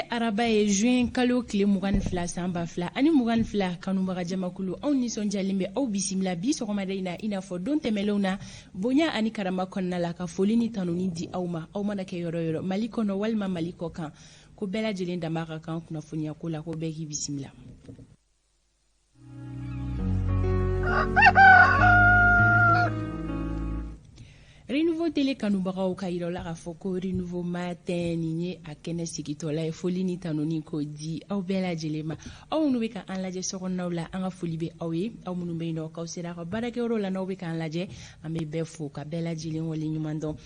Araba ye, juin kalo tile 22, san 2022. Kanubaga jamakulu, anw nisɔndiyalen bɛ aw bisimila bi sɔgɔmada in na, i n'a fɔ don tɛmɛnlenw na, bonya ani karama kɔnɔna la, ka foli ni tanuni di aw ma, aw mana kɛ yɔrɔ yɔrɔ, Mali kɔnɔ walima Mali kɔ kan, ko bɛɛ lajɛlen dama ka kan kunnafoniya ko la, ko bɛɛ k'i bisimila. Renouveau Télé kanubagaw, ka yira la k'a fɔ ko Renouveau Matin, nin ye a kɛnɛ sigitɔla ye. Foli ni tanuni ko di aw bɛɛ lajɛlen ma. Aw minnu bɛ ka an lajɛ sokɔnɔnaw la, an ka foli bɛ aw ye. Aw minnu bɛ yen nɔ k'aw sera ka baarakɛyɔrɔ la, n'aw bɛ k'an lajɛ, an bɛ bɛɛ fo ka bɛɛ lajɛlen wale ɲuman dɔn.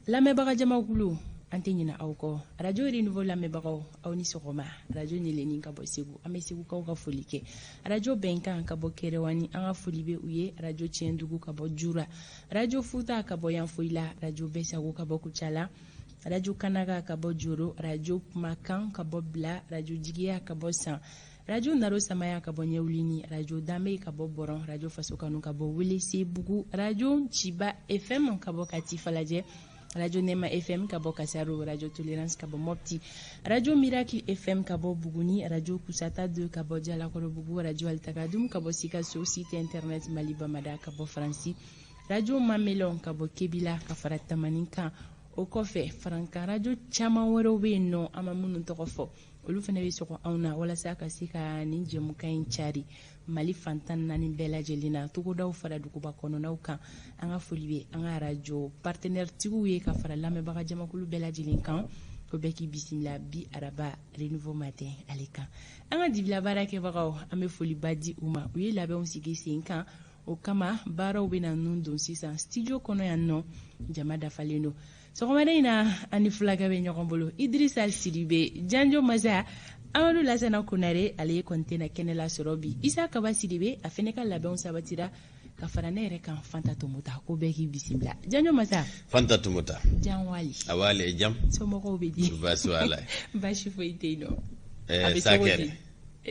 Lamɛnbaga jamakulu, an tɛ ɲinɛ aw kɔ. Radio Renouveau lamɛnbagaw, aw ni sɔgɔma. Radio Ɲeleni ka bɔ Segu, an bɛ Segukaw ka foli kɛ. Radio Bɛnkan ka bɔ Kɛrɛwani, an ka foli bɛ u ye. Radio Tiɲɛdugu ka bɔ Jura, Radio Futa ka bɔ Yanfoyila, Radio Bɛsago ka bɔ Kucala, Radio Kanaga ka bɔ Joro, Radio Kumakan ka bɔ Bila, Radio Jigiya ka bɔ San, Radio Naro Samaya ka bɔ Ɲɛwulini, Radio Danbe ka bɔ Bɔrɔn, Radio Fasokanu ka bɔ Welesebugu, Radio Ciba FM ka bɔ Kati Falajɛ, Radio Nema FM ka bɔ Kasaro, Radio Tolérance ka bɔ Mopti, Radio Miracle FM ka bɔ Buguni, Radio Kusata 2 ka bɔ Jalakɔrɔbugu, Radio Altakadum ka bɔ Sikaso, site internet Mali Bamada ka bɔ Faransi, Radio Mamelon ka bɔ Kebila ka fara Tamani kan. O kɔfɛ, farankan radio caman wɛrɛw bɛ yen nɔ, an ma minnu tɔgɔ fɔ, olu fana bɛ sɔgɔ anw na walasa ka se ka nin jɛmukan in cari Mali fantan naani bɛɛ lajɛlen na, togodaw fara duguba kɔnɔnaw kan. An ka foli bɛ an ka radio partenaire tigiw ye ka fara lamɛnbaga jamakulu bɛɛ lajɛlen kan, ko bɛɛ k'i bisimila bi araba Renouveau Matin ale kan. An ka dibila baara kɛbagaw, an bɛ foliba di u ma. U ye labɛnw sigi sen kan, o kama baaraw bɛna nun don sisan studio kɔnɔ yan nɔ. Jama dafalen don sɔgɔmada in na, ani fulakɛ bɛ ɲɔgɔn bolo, Idrissa Sidibe, Janjo Masa, Amadu Lasana Konare, ale ye kɔni tɛna kɛnɛ lasɔrɔ bi. Isa Kaba Sidibe, a fɛnɛ ka labɛnw sabatira ka fara ne yɛrɛ kan, Fanta Tomota, ko bɛɛ k'i bisimila. Janjo Masa. Fanta Tomota. Janwali. Awale jam. Somɔgɔw bɛ di? Baasi wala. Baasi foyi tɛ yen nɔ. A bɛ cogo di?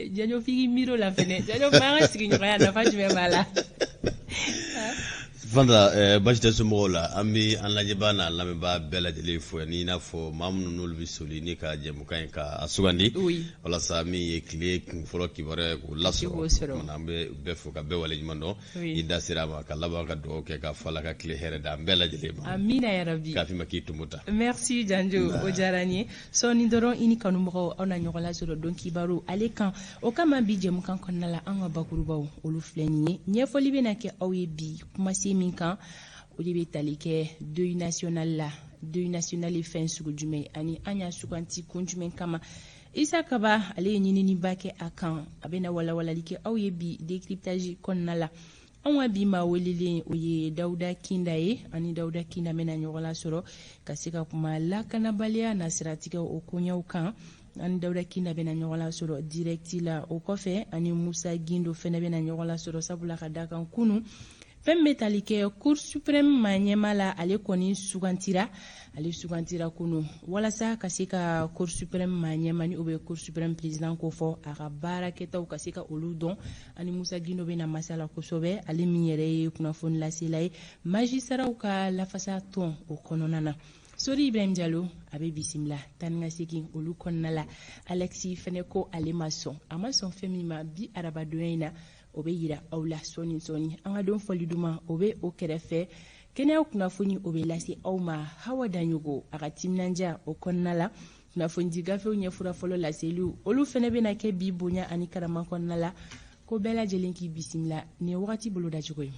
Janjo, f'i k'i miiri o la fɛnɛ. Janjo, an ka sigiɲɔgɔnya nafa jumɛn b'a la? Fanta, baasi tɛ somɔgɔw la. An bɛ an lajɛbaa n'a lamɛnbaa bɛɛ lajɛlen fo ni i n'a fɔ maa minnu n'olu bɛ soli ni ka jɛmukan in ka a sugandi walasa min ye tile kun fɔlɔ kibaruya ye k'o lasɔrɔ. An bɛ bɛɛ fo ka bɛɛ waleɲuman dɔn. I da sera a ma ka laban ka dugawu kɛ ka fɔ Ala ka tile hɛrɛ d'an bɛɛ lajɛlen ma. Amina yarabi. K'a ma k'i Tomota. Merci Janjo, o diyara n ye. Sɔɔni dɔrɔn, i ni kanubagaw, aw na ɲɔgɔn lasɔrɔ don kibaru ale kan. O kama, bi jɛmukan kɔnɔna la, an ka bakurubaw, olu filɛ nin ye. Ɲɛfɔli bɛna kɛ aw ye bi kumasen min kan, o de bɛ tali kɛ deuil national la. Deuil national ye fɛn sugu jumɛn ani an y'a suganti kun jumɛn kama? Isa Kaba, ale ye ɲininiba kɛ a kan, a bɛna walawalali kɛ aw ye bi décryptage kɔnɔna la. Anw ka bi maa welelen, o ye Dawuda Kinda ye. Ani Dawuda Kinda bɛna ɲɔgɔn lasɔrɔ ka se ka kuma lakanabaliya na siratigɛ o koɲɛw kan. Ani Dawuda Kinda bɛna ɲɔgɔn lasɔrɔ direct la. O kɔfɛ, ani Musa Gindo fɛnɛ bɛna ɲɔgɔn lasɔrɔ, sabula ka da kan kunu, fɛn bɛ tali kɛ Cour suprême maa ɲɛma la, ale kɔni sugantira. Ale sugantira kunu walasa ka se ka Cour suprême maa ɲɛma, ni o bɛ Cour suprême président ko fɔ, a ka baarakɛtaw ka se ka olu dɔn. Ani Musa Gindo bɛna masala kosɛbɛ, ale min yɛrɛ ye kunnafoni lasela ye magistratw ka lafasa tɔn o kɔnɔna na. Sori Ibrahim Jalo, a bɛ bisimila tan ka segin olu kɔnɔna la. Alexi fɛnɛ ko ale ma sɔn, a ma sɔn fɛn min ma bi arabadonya in na, o bɛ yira aw la sɔɔni sɔɔni. An ka don fɔli duman, o bɛ o kɛrɛfɛ. Kɛnɛya kunnafoni, o bɛ lase aw ma Hawa Daɲogo a ka timinandiya o kɔnɔna la. Kunnafonidi gafew ɲɛfura fɔlɔ laseliw, olu fɛnɛ bɛna kɛ bi bonya ani karama kɔnɔna la. Ko bɛɛ lajɛlen k'i bisimila nin ye wagati bolodacogo ye.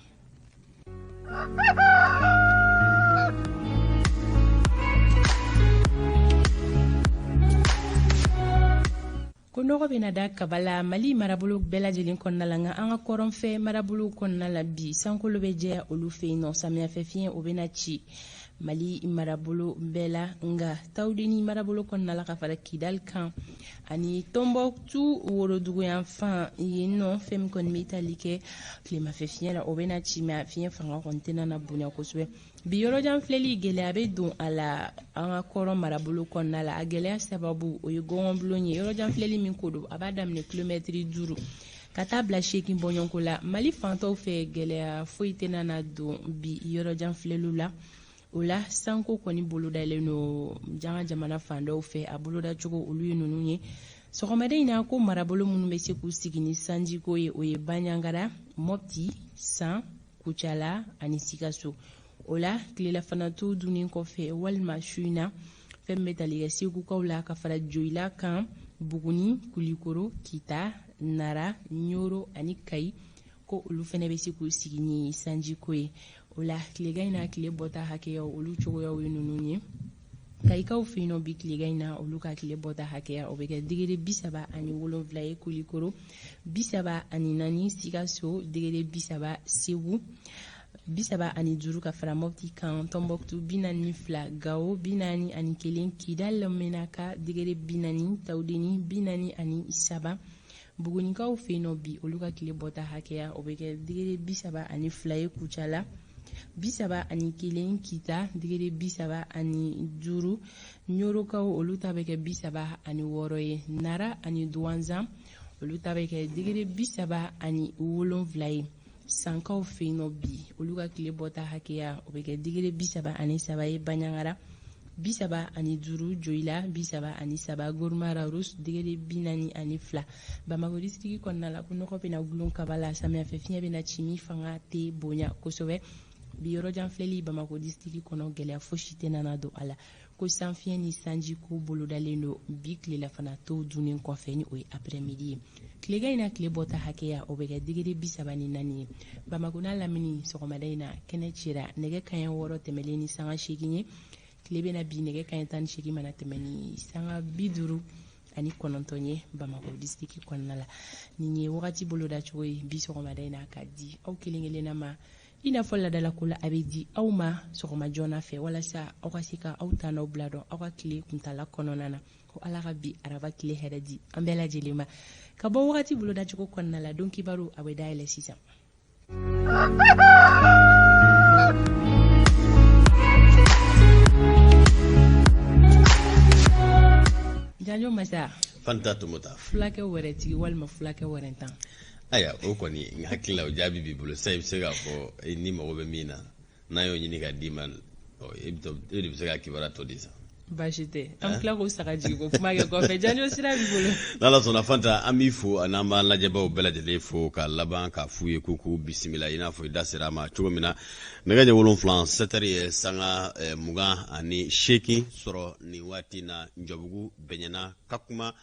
Ko nɔgɔ bɛna da kaba la Mali marabolo bɛɛ lajɛlen kɔnɔna la, nka an ka kɔrɔnfɛ marabolo kɔnɔna la bi, sankolo bɛ jɛya olu fɛ yen nɔ. Samiyɛfɛ fiɲɛ, o bɛna ci Mali marabolo bɛɛ la, nka Tawudeni marabolo kɔnɔna la ka fara Kidali kan ani Tɔnbɔkutu woroduguyanfan yen nɔ, fɛn min kɔni bɛ tali kɛ tilemafɛ fiɲɛ la, o bɛna ci, mɛ fiɲɛ fanga kɔni tɛna na bonya kosɛbɛ bi. Yɔrɔjan filɛli, gɛlɛya bɛ don a la an ka kɔrɔn marabolo kɔnɔna la. A gɛlɛya sababu, o ye gɔngɔnbulon ye. Yɔrɔjan filɛli min ko don, a b'a daminɛ kilomɛtiri 5 ka taa bila 8 bɔɲɔgɔnko la. Mali fantɔw fɛ, gɛlɛya foyi tɛna na don bi yɔrɔjan filɛliw la. O la sanko kɔni bolodalen don janga jamana fan dɔw fɛ, a bolodacogo olu ye ninnu ye. Sɔgɔmada in na, ko marabolo minnu bɛ se k'u sigi ni sanjiko ye, o ye Banjagara, Mopti, San, Kucala ani Sikaso. O la tilelafanatu dunnen kɔfɛ walima su in na, fɛn bɛ tali kɛ Segukaw la ka fara Joyila kan, Buguni, Kulikoro, Kita, Nara, Ɲoro ani Kayi, ko olu fɛnɛ bɛ se k'u sigi ni sanjiko ye. O la tilegan in na, tile bɔta hakɛyaw olu cogoyaw ye ninnu ye. Kayikaw fɛ yen nɔ bi tilegan in na, olu ka tile bɔta hakɛya o bɛ kɛ degré 37 ye, Kulikoro 34, Sikaso degré 30, Segu 35 ka fara Mopti kan, Tɔnbɔkutu 42, Gawo 41, Kidal Menaka degré 40, Tawudeni 43. Bugunikaw fɛ yen nɔ bi, olu ka tile bɔta hakɛya o bɛ kɛ degré 32 ye, Kucala 31, Kita degré 35, Ɲorokaw olu ta bɛ kɛ 36 ye, Nara ani Duwanzan olu ta bɛ kɛ degré 37 ye. Sankaw fɛ yen nɔ bi, olu ka tile bɔta hakɛya o bɛ kɛ degré 33 ye, Banjagara 35, Joyila 33, Gourma Rharous degré 42. Bamakɔ district kɔnɔna la, ko nɔgɔ bɛna gulon kaba la, samiyɛfɛ fiɲɛ bɛna ci min fanga tɛ bonya kosɛbɛ. Bi yɔrɔjan filɛli Bamakɔ district kɔnɔ, gɛlɛya fosi tɛna na don a la. Ko sanfiɲɛ ni sanjiko bolodalen don bi tilelafana to dunnen kɔfɛ, ni o ye après midi ye. Tilegan in na, tile bɔta hakɛya o bɛ kɛ degré 34 ye. Bamakɔ n'a lamini, sɔgɔmada in na kɛnɛ cira nɛgɛ kanɲɛ 6 tɛmɛlen ni sanga 8 ye. Tile bɛna bi nɛgɛ kanɲɛ 18 mana tɛmɛ ni sanga 59 ye Bamakɔ district kɔnɔna la. Nin ye wagati bolodacogo ye bi sɔgɔmada in na ka di aw kelen kelenna ma, i n'a fɔ ladalako la a bɛ di aw ma sɔgɔma joona fɛ, walasa aw ka se ka aw ta n'aw bila dɔn aw ka tile kuntala kɔnɔna na. Ko Ala ka bi araba tile hɛrɛ di an bɛɛ lajɛlen ma. Ka bɔ wagati bolodacogo kɔnɔna la, don kibaru a bɛ dayɛlɛ sisan. Janjo Masa. Fanta Tomota. Fulakɛ wɛrɛtigi walima fulakɛ wɛrɛntan. Ayiwa, o kɔni n hakili la o jaabi b'i bolo sisan. I bɛ se k'a fɔ ni mago bɛ min na, n'a y'o ɲini ka d'i ma, e de bɛ se ka kibaruya tɔ di sa. Baasi tɛ, an tila k'o sagajigi ko kuma kɛ kɔfɛ. Janjo, sira b'i bolo. N'Ala sɔnna, Fanta, an b'i fo ani an b'an lajɛbaw bɛɛ lajɛlen fo ka laban k'a f'u ye k'u k'u bisimila, i n'a fɔ i da sera a ma cogo min na. Nɛgɛ ɲɛ 7, 7 heures ye sanga 28 sɔrɔ nin waati na, Njɔbugu Bɛɲɛna ka kuma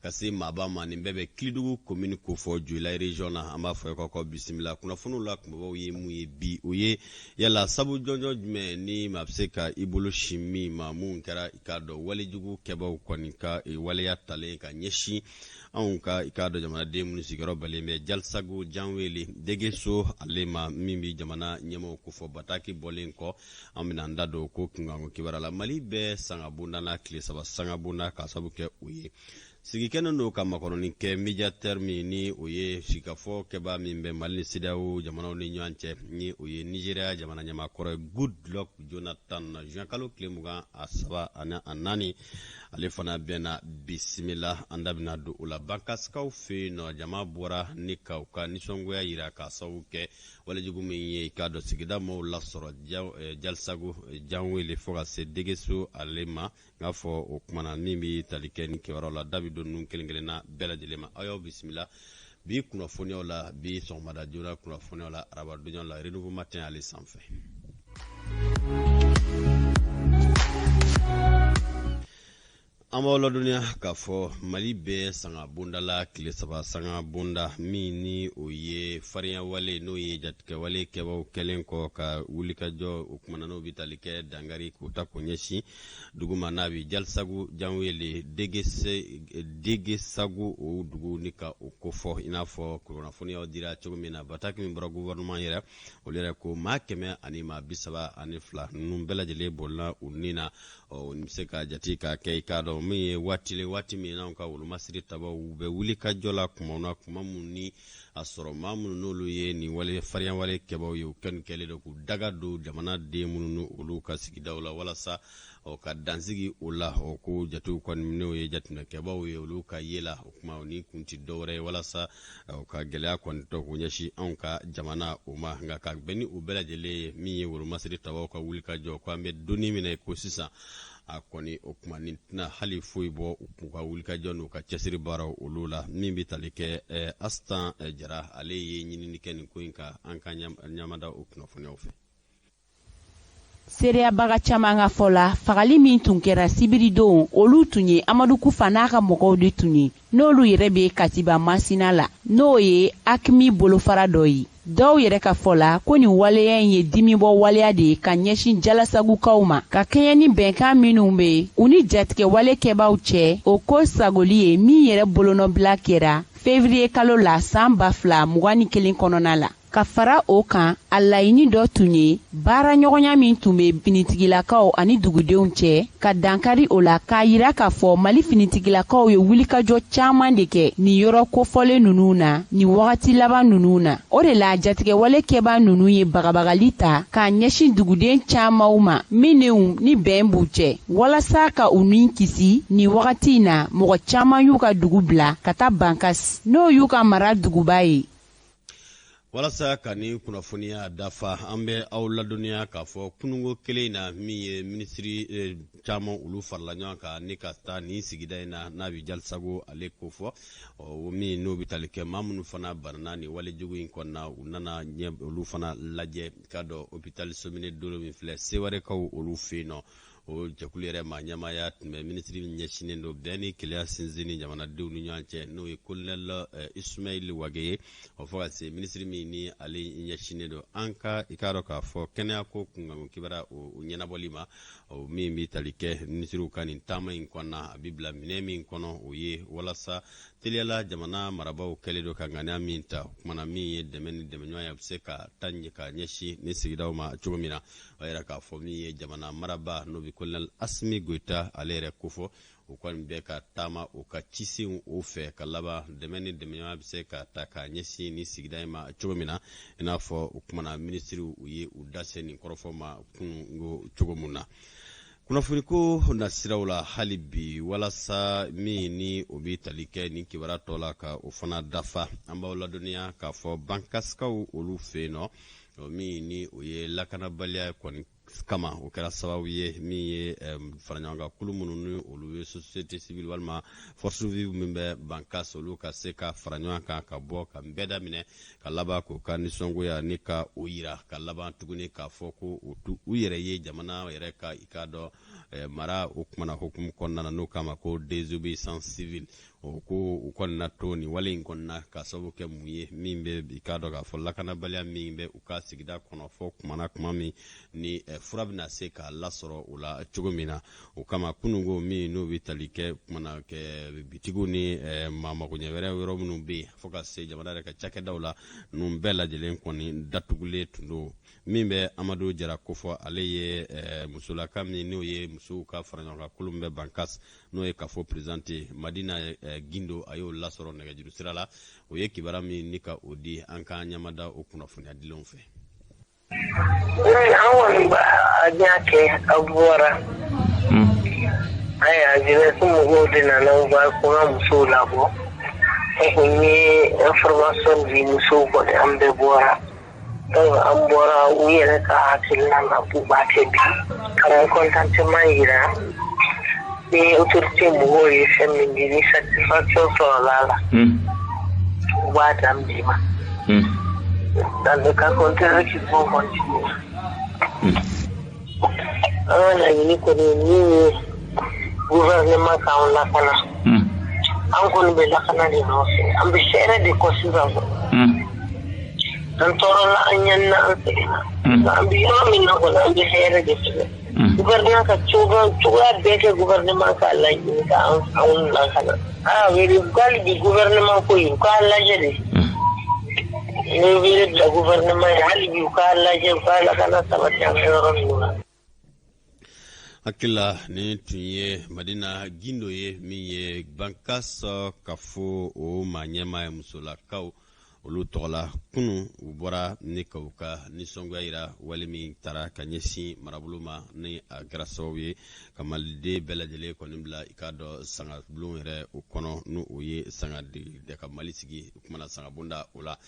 ka se maaba ma. Nin bɛɛ bɛ Kilidugu commune kofɔ, Joyila région na. An b'a fɔ k'aw bisimila kunnafoniw la. Kunbabaw ye mun ye bi? O ye yala sabu jɔnjɔn jumɛn ni maa bɛ se ka i bolo sin min ma, mun kɛra i k'a dɔn walejugu kɛbaw kɔni ka waleya talen ka ɲɛsin anw ka i k'a dɔn jamanaden minnu sigiyɔrɔ bɛnnen bɛ Jalisago, Janwele, Degeso ale ma, min bɛ jamana ɲɛmaaw kofɔ. Bataki bɔlen kɔ, an bɛna an da don ko kunkanko kibaruya la. Mali bɛ sangabonda na, tile 3 sangabonda, k'a sabu kɛ o ye sigi kɛnɛ don ka makɔnɔni kɛ médiateur min ni o ye sigikafɔ kɛbaa min bɛ Mali ni CEDEAO jamanaw ni ɲɔgɔn cɛ, ni o ye Nigéria jamana ɲɛmaakɔrɔ ye Goodluck Jonathan. Juin kalo tile 24, ale fana bɛna bisimila. An da bɛna don o la. Bankasikaw fɛ yen nɔ, jama bɔra ni ka u ka nisɔngoya yira k'a sababu kɛ walejugu min ye i k'a dɔn sigida maaw lasɔrɔ Jalisago, Janwele fo ka se Degeso ale ma. N k'a fɔ o kumana min bɛ tali kɛ ni kibaruyaw la, da bɛ don ninnu kelen kelenna bɛɛ lajɛlen ma. Aw y'aw bisimila bi kunnafoniyaw la, bi sɔgɔmada joona kunnafoniyaw la, arabadonyaw la, Renouveau Matin ale sanfɛ. An b'aw ladɔnniya k'a fɔ Mali bɛ sanga bonda la, tile 3 sanga bonda min ni o ye farinya wale, n'o ye jatigɛwale kɛbaw kɛlen kɔ ka wulikajɔ. O kumana n'o bɛ tali kɛ dangari k'o ta k'o ɲɛsin dugu ma, n'a bɛ Jalisago, Janwele, Degesago, o dugu ni ka o kofɔ, i n'a fɔ kunnafoniyaw dira cogo min na. Bataki min bɔra gouvernement yɛrɛ, olu yɛrɛ ko maa 132 ninnu bɛɛ lajɛlen bolila u ni na. Ɔ nin bɛ se ka jate ka kɛ i k'a dɔn min ye waati le waati min n'anw ka wolomasiri tabaw u bɛ wuli ka jɔ la kuma na kuma minnu ni a sɔrɔ maa minnu n'olu ye nin wale farinya wale kɛbaw ye, u kɛni kɛlen don k'u daga don jamana den minnu ni olu ka sigidaw la walasa ɔ ka dansigi o la. O ko jatew kɔni, n'o ye jateminɛkɛbaw ye, olu ka ye la, o kuma ni kun tɛ dɔwɛrɛ ye walasa ka gɛlɛya kɔni tɔ k'o ɲɛsin anw ka jamana o ma. Nka ka bɛn ni o bɛɛ lajɛlen ye, min ye wolomasiri tabaw ka wuli ka jɔ, ko an bɛ donni min na ko sisan, a kɔni o kuma nin tɛna hali foyi bɔ u ka wulikajɔ n'u ka cɛsiri baaraw olu la. Min bɛ tali kɛ Asitan Jara, ale ye ɲinini kɛ nin ko in kan, an ka ɲamada o kunnafoniyaw fɛ. Seereyabaga caman ka fɔ la, fagali min tun kɛra sibiridon, olu tun ye Amadu Kufa n'a ka mɔgɔw de tun ye, n'olu yɛrɛ bɛ Katiba Masina la, n'o ye AQMI bolofara dɔ ye. Dɔw yɛrɛ ka fɔ la ko nin waleya in ye dimibɔ waleya de ye ka ɲɛsin Jalasagukaw ma, ka kɛɲɛ ni bɛnkan minnu bɛ u ni jatigɛwale kɛbaaw cɛ, o ko sagoli ye min yɛrɛ bolonɔbila kɛra fevriye kalo la san 2021 kɔnɔna la. Ka fara o kan, a laɲini dɔ tun ye baara ɲɔgɔnya min tun bɛ finitigilakaw ani dugudenw cɛ, ka dankari o la, k'a yira k'a fɔ Mali finitigilakaw ye wulikajɔ caman de kɛ nin yɔrɔ kofɔlen ninnu na nin wagati laban ninnu na. O de la jatigɛwale kɛbaa ninnu ye bagabagali ta k'a ɲɛsin duguden camanw ma minnu ni bɛn b'u cɛ, walasa ka u ni kisi. Nin wagati in na, mɔgɔ caman y'u ka dugu bila ka taa Bankas, n'o y'u ka mara duguba ye. Walasa ka nin kunnafoniya dafa, an bɛ aw ladɔnniya k'a fɔ kununko kelen na, min ye minisiri caman olu farala ɲɔgɔn kan ni ka taa nin sigida in na n'a bɛ Jalisago ale kofɔ, o min n'o bɛ tali kɛ maa minnu fana banana nin walejugu in kɔnɔna, u nana ɲɛ olu fana lajɛ k'a dɔn hôpital Somine Dolo min filɛ Sewarekaw olu fɛ yen nɔ. O jɛkulu yɛrɛ maa ɲɛmaaya tun bɛ minisiri min ɲɛsinnen don bɛn ni kelenya sinsinni jamanadenw ni ɲɔgɔn cɛ, n'o ye kolonɛli Ismail Wage ye, o fo ka se minisiri min ni ale ɲɛsinnen don an ka i k'a dɔn k'a fɔ kɛnɛyako kunkanko kibaruya o ɲɛnabɔli ma. O min bɛ tali kɛ minisiriw ka nin taama in kɔnɔna, a bɛ bila minɛn min kɔnɔ, o ye walasa teliyala jamana marabaaw kɛlen don ka ŋaniya min ta, o kumana min ye dɛmɛ ni dɛmɛɲɔgɔnya bɛ se ka taa ɲɛ ka ɲɛsin nin sigidaw ma cogo min na. O yɛrɛ k'a fɔ min ye jamana maraba, n'o bɛ kolonɛli Asimi Goyita ale yɛrɛ kofɔ, o kɔni bɛ ka taama o ka cisenw o fɛ ka laban dɛmɛ ni dɛmɛɲɔgɔnya bɛ se ka ta ka ɲɛsin nin sigida in ma cogo min na, i n'a fɔ o kumana minisiriw u ye u da se nin kɔrɔfɔ ma kununko cogo min na. Kunnafoniko nasiraw la hali bi, walasa min ni o bɛ tali kɛ nin kibaruya tɔ la ka o fana dafa, an b'aw ladɔnniya k'a fɔ Bankasikaw olu fɛ yen nɔ, o min ni o ye lakanabaliya kɔni kama, o kɛra sababu ye min ye faraɲɔgɔnkan kulu minnu ni olu ye société civile walima force vive min bɛ Bankas, olu ka se ka fara ɲɔgɔn kan ka bɔ ka bɛɛ daminɛ ka laban k'u ka nisɔngoya ni ka o yira, ka laban tuguni k'a fɔ ko u u yɛrɛ ye jamana yɛrɛ ka i k'a dɔn mara o kumana hukumu kɔnɔna na, n'o kama ko désobéissance civile. O ko u kɔni na to nin wale in kɔnɔna ka sababu kɛ mun ye, min bɛ i k'a dɔn k'a fɔ lakanabaliya min bɛ u ka sigida kɔnɔ, fɔ kumana kuma min ni fura bɛna se k'a lasɔrɔ o la cogo min na. O kama kununko, min n'o bɛ tali kɛ kumana kɛ bitigiw ni maa magoɲɛ wɛrɛ yɔrɔ minnu bɛ yen, fo ka se jamana yɛrɛ ka cakɛdaw la, ninnu bɛɛ lajɛlen kɔni datugulen tun don. Min bɛ Amadu Jara kofɔ, ale ye musolaka min n'o ye musow ka faraɲɔgɔnkan kulu min bɛ Bankas, n'o ye kafo présidente Madina Gindo, a y'o lasɔrɔ nɛgɛjuru sira la. O ye kibaruya min ni ka o di, an k'an ɲɛmada o kunnafoniya dilenw fɛ. An kɔni b'a y'a kɛ, a bɔra. Ayiwa, jeunesse mɔgɔw de nana, u b'a ko ka musow labɔ. Donc n ye information di musow kɔni, an bɛɛ bɔra. Donc an bɔra u yɛrɛ ka hakilina na k'u b'a kɛ bi ka mécontentement yira ni autorité mɔgɔw ye fɛn min di, ni satisfaction sɔrɔla a la, u b'a dan bi ma. Dans le cas contraire, qu'ils vont continuer. An ka laɲini kɔni ye min ye, gouvernement k'an lakana. An kɔni bɛ lakana de nɔfɛ, an bɛ hɛrɛ de kɔ sisan. An tɔɔrɔla, an ɲanina, an sɛgɛnna. An bɛ yɔrɔ min na kɔni, an bɛ hɛrɛ de fɛ. Gouvernement ka cogoya bɛɛ kɛ, gouvernement k'a laɲini ka anw lakana. Aa, wele hali bi gouvernement ko in, u k'a lajɛ de. N bɛ wele bila gouvernement ye hali bi, u k'a lajɛ, u k'a lakana sabati an ka yɔrɔ ninnu na. Hakili la nin tun ye Madina Gindo ye, min ye Bankas Kafo o maa ɲɛmaa ye musolakaw olu tɔgɔ la. Kunu u bɔra ni ka u ka nisɔngoya yira wale min tara ka ɲɛsin marabolo ma, ni a kɛra sababu ye ka maliden bɛɛ lajɛlen kɔni bila i k'a dɔn sangabulon yɛrɛ o kɔnɔ, n'o o ye sanga ka Mali sigi o kumana sangabonda o la.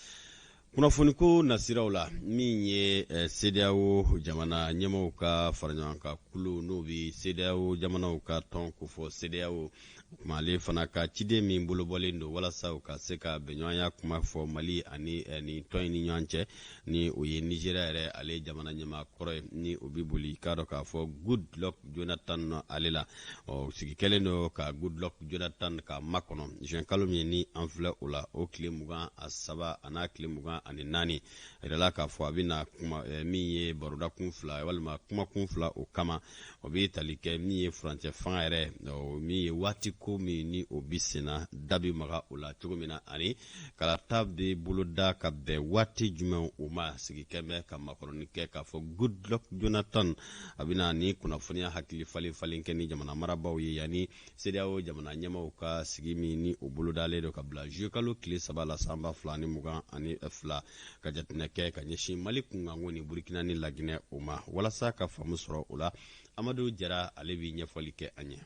Kunnafoniko nasiraw la, min ye CEDEAO jamana ɲɛmaaw ka faraɲɔgɔnkan kulu, n'o bɛ CEDEAO jamanaw ka tɔn kofɔ CEDEAO, o tuma ale fana ka ciden min bolobɔlen don walasa u ka se ka bɛnɲɔgɔnya kuma fɔ Mali ani nin tɔn in ni ɲɔgɔn cɛ, ni o ye Nigéria yɛrɛ ale jamana ɲɛmaa kɔrɔ ye, ni o bɛ boli k'a dɔn k'a fɔ Goodluck Jonathan ale la. Ɔ sigi kɛlen don ka Goodluck Jonathan ka makɔnɔ juin kalo min ni an filɛ o la, o tile 23 a n'a tile 24. A yirala k'a fɔ a bɛna kuma min ye barodakun fila walima kumakun fila o kama. O bɛ tali kɛ min ye furancɛ fanga yɛrɛ, min ye waati ko min ni o bɛ senna, da bɛ maga o la cogo min na, ani kalata bɛ boloda ka bɛn waati jumɛn o ma. Sigi kɛ bɛ ka makɔnɔni kɛ k'a fɔ Goodluck Jonathan a bɛna ni kunnafoniya hakili falen falen kɛ ni jamana marabaaw ye yanni CEDEAO jamana ɲɛmaaw ka sigi min ni o bolodalen don ka bila juillet kalo tile 3 la san 2022, ka jateminɛ kɛ ka ɲɛsin Mali kunkanko ni Burukina ni Laginɛ o ma. Walasa ka faamu sɔrɔ o la, Amadu Jara ale bɛ ɲɛfɔli kɛ an ye.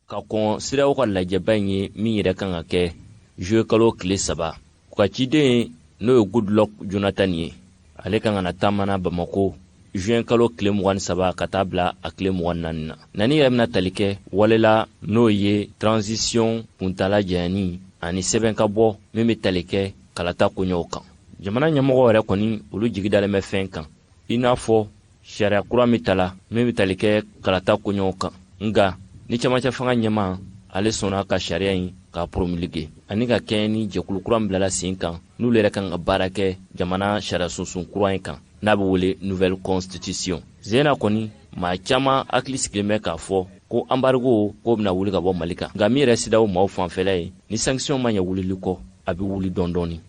Ka kɔn CEDEAO ka lajɛba in ye min yɛrɛ kan ka kɛ juillet kalo tile 3, u ka ciden, n'o ye Goodluck Jonathan ye, ale kan ka na taama na Bamako juin kalo tile 23 ka taa bila a tile 24 na. Nani yɛrɛ bɛna tali kɛ walela, n'o ye transition kuntala janyani ani sɛbɛn ka bɔ min bɛ tali kɛ kalata koɲɛw kan. Jamana ɲɛmɔgɔ yɛrɛ kɔni, olu jigi dalen bɛ fɛn kan, i n'a fɔ sariya kura min tala min bɛ tali kɛ kalata koɲɛw kan. Nga ni camancɛ fanga ɲɛma, ale sɔnna ka sariya in k'a promulguer ani ka kɛɲɛ ni jɛkulu kura min bilala sen kan, n'olu yɛrɛ kan ka baara kɛ jamana sariya sunsun kura in kan, n'a bɛ wele nouvelle constitution. Zena kɔni, maa caman hakili sigilen bɛ k'a fɔ ko embargo k'o bɛna wuli ka bɔ Mali kan. Nka min yɛrɛ CEDEAO maaw fanfɛla ye, ni sanction ma ɲɛ wulili kɔ, a bɛ wuli dɔɔni dɔɔni.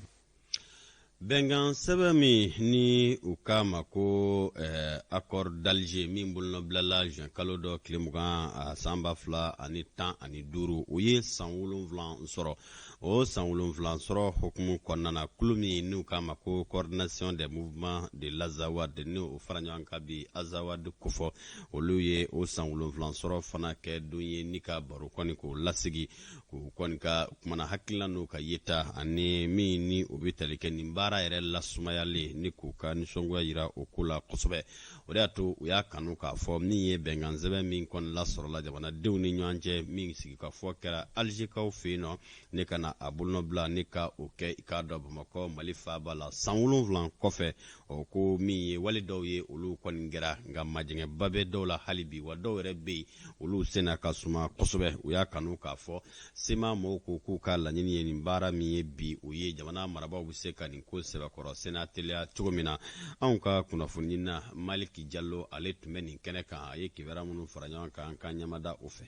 Bɛnkan sɛbɛn min ni u k'a ma ko accord d'Alger, min bolonɔbilala juin kalo dɔ tile 20 san 2015, o ye san 7 sɔrɔ. O san 7 sɔrɔ hukumu kɔnɔna na, kulu min n'u k'a ma ko Coordination des mouvements de l'Azawad, ni o fara ɲɔgɔn kan bi Azawad kofɔ, olu ye o san 7 sɔrɔ fana kɛ don ye ni ka baro kɔni k'o lasigi, k'u kɔni ka kumana hakilina n'u ka yeta ani min ni o bɛ tali kɛ nin baara yɛrɛ lasumayalen, ni k'u ka nisɔngoya yira o ko la kosɛbɛ. O de y'a to u y'a kanu k'a fɔ min ye bɛnkan sɛbɛn min kɔni lasɔrɔla jamanadenw ni ɲɔgɔn cɛ, min sigikafɔ kɛra Alizekaw fɛ yen nɔ, ne ka na a bolonɔbila ne ka o kɛ i k'a dɔn Bamakɔ Mali faaba la san 7 kɔfɛ, o ko min ye wale dɔw ye, olu kɔni kɛra, nka majɛngɛba bɛ dɔw la hali bi, wa dɔw yɛrɛ bɛ yen, olu senna ka suma kosɛbɛ. U y'a kanu k'a fɔ CMA mɔgɔw ko k'u ka laɲini ye nin baara min ye bi, o ye jamana marabaaw bɛ se ka nin ko sɛbɛkɔrɔ senna teliya cogo min na. Anw ka kunnafoni na Maliki Jalo, ale tun bɛ nin kɛnɛ kan, a ye kibaruya minnu fara ɲɔgɔn kan, an ka ɲɛmada o fɛ.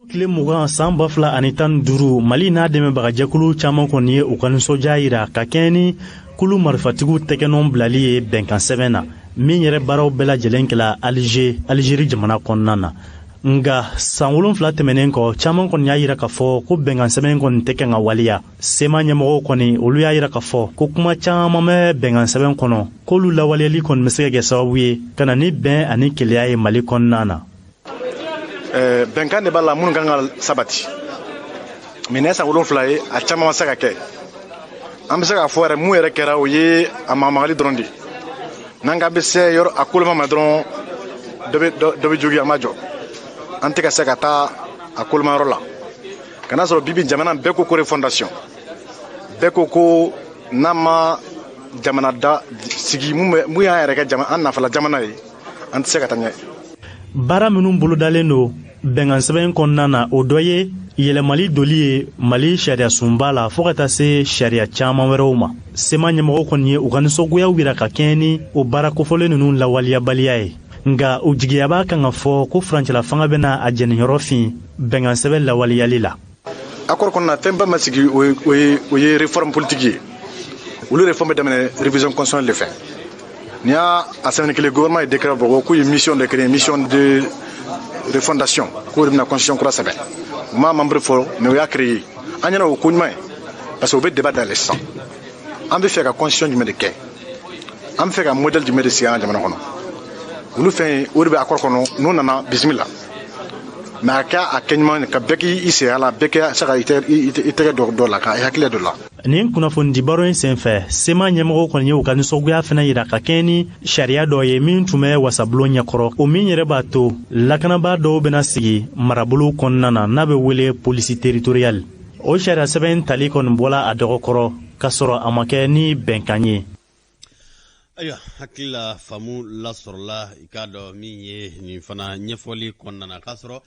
Tile 20 san 2015, Mali n'a dɛmɛbagajɛkulu caman kɔni ye u ka nisɔndiya yira ka kɛɲɛ ni kulu marifatigiw tɛgɛnɔ bilali ye bɛnkan sɛbɛn na, min yɛrɛ baaraw bɛɛ lajɛlen kɛla Alize, Alizeri jamana kɔnɔna na. Nga san 7 tɛmɛnen kɔ, caman kɔni y'a yira k'a fɔ ko bɛnkan sɛbɛn kɔni tɛ kɛ ka waleya. CMA ɲɛmɔgɔw kɔni, olu y'a yira k'a fɔ ko kuma caman bɛ bɛnkan sɛbɛn kɔnɔ, k'olu lawaleyali kɔni bɛ se ka kɛ sababu ye ka na ni bɛn ani kelenya ye Mali kɔnɔna na. Bɛnkan de b'a la minnu kan ka sabati mɛ nin ye san 7 ye, a caman ma se ka kɛ. An bɛ se k'a fɔ yɛrɛ, mun yɛrɛ kɛra, o ye a magamagali dɔrɔn de. N'an ka bɛ se yɔrɔ a koloma ma dɔrɔn, dɔ bɛ jogi, an b'a jɔ. An tɛ ka se ka taa a koloma yɔrɔ la ka n'a sɔrɔ bibi jamana bɛɛ ko ko refondation, bɛɛ ko ko n'an ma jamana da sigi mun y'an yɛrɛ kɛ an nafala jamana ye, an tɛ se ka taa ɲɛ. Baara minnu bolodalen don bɛnkan sɛbɛn kɔnɔna na, o dɔ ye yɛlɛmali doli ye Mali sariya sunba la, fɔɔ ka taa se sariya caaman wɛrɛw ma. CMA ɲɛmɔgɔw kɔni ye u ka nisɔngoyaw yira ka kɛɲɛ ni o baara kofɔlen ninnu lawaleyabaliya ye. Nga u jigiya b'a kan ka fɔ ko furancɛla fanga bɛna a jɛniyɔrɔ fin bɛnkan sɛbɛn lawaleyali la. Accord kɔnɔna, fɛnba ma sigi, o ye réforme politique ye. Olu réforme bɛ daminɛ révision constitutionnelle de fɛ. Nin y'a a semaine kelen, gouvernement ye décret bɔ k'u ye mission de créer, mission de refondation, k'o de bɛna constitution kura sɛbɛn. U m'a membre fɔlɔ, mais u y'a créer. An ɲɛna o ko ɲuman ye, parce que u bɛ débat dayɛlɛ sisan. An bɛ fɛ ka constitution jumɛn de kɛ? An bɛ fɛ ka modèle jumɛn de sigi an ka jamana kɔnɔ? Olu fɛn o de bɛ accord kɔnɔ. N'u nana, bisimila, mais a kɛ a kɛ ɲuman ka bɛɛ k'i sen a la, bɛɛ kɛ se ka i tɛgɛ dɔ dɔ la, ka i hakili dɔ la. Nin kunnafonidibaro in senfɛ, CMA ɲɛmɔgɔw kɔni ye u ka nisɔngoya fana yira ka kɛɲɛ ni sariya dɔ ye min tun bɛ wasabulon ɲɛkɔrɔ, o min yɛrɛ b'a to lakanabaa dɔw bɛna sigi marabolow kɔnɔna na, n'a bɛ wele police territoriale. O sariya sɛbɛn tali kɔni bɔla a dɔgɔkɔrɔ k'a sɔrɔ a ma kɛ ni bɛnkan ye. Ayiwa, hakili la faamu lasɔrɔla. I k'a dɔn min ye nin fana ɲɛfɔli kɔnɔna na, k'a sɔrɔ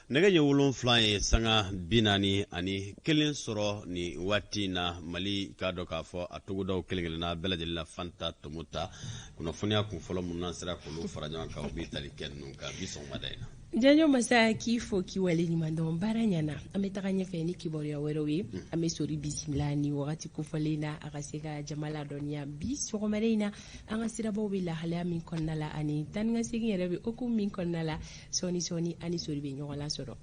nɛgɛ ɲɛ 7 ye sanga 41 sɔrɔ nin waati in na Mali, k'a dɔn k'a fɔ a togodaw kelen kelenna bɛɛ lajɛlen na. Fanta Tɔmɔta, kunnafoniya kun fɔlɔ minnu n'an sera k'olu fara ɲɔgɔn kan, u bɛ tali kɛ ninnu kan bi sɔgɔmada in na. Janjo Masa, k'i fo k'i wale ɲuman dɔn. Baara ɲana. An bɛ taga ɲɛfɛ ni kibaruya wɛrɛw ye. An bɛ sori bisimila ni wagati kofɔlen na, a ka se ka jama ladɔnniya bi sɔgɔmada in na an ka sirabaw bɛ lahalaya min kɔnɔna la, ani taa ni ka segin yɛrɛ bɛ hokumu min kɔnɔna la. Sɔɔni sɔɔni, ani sori bɛ ɲɔgɔn lasɔrɔ.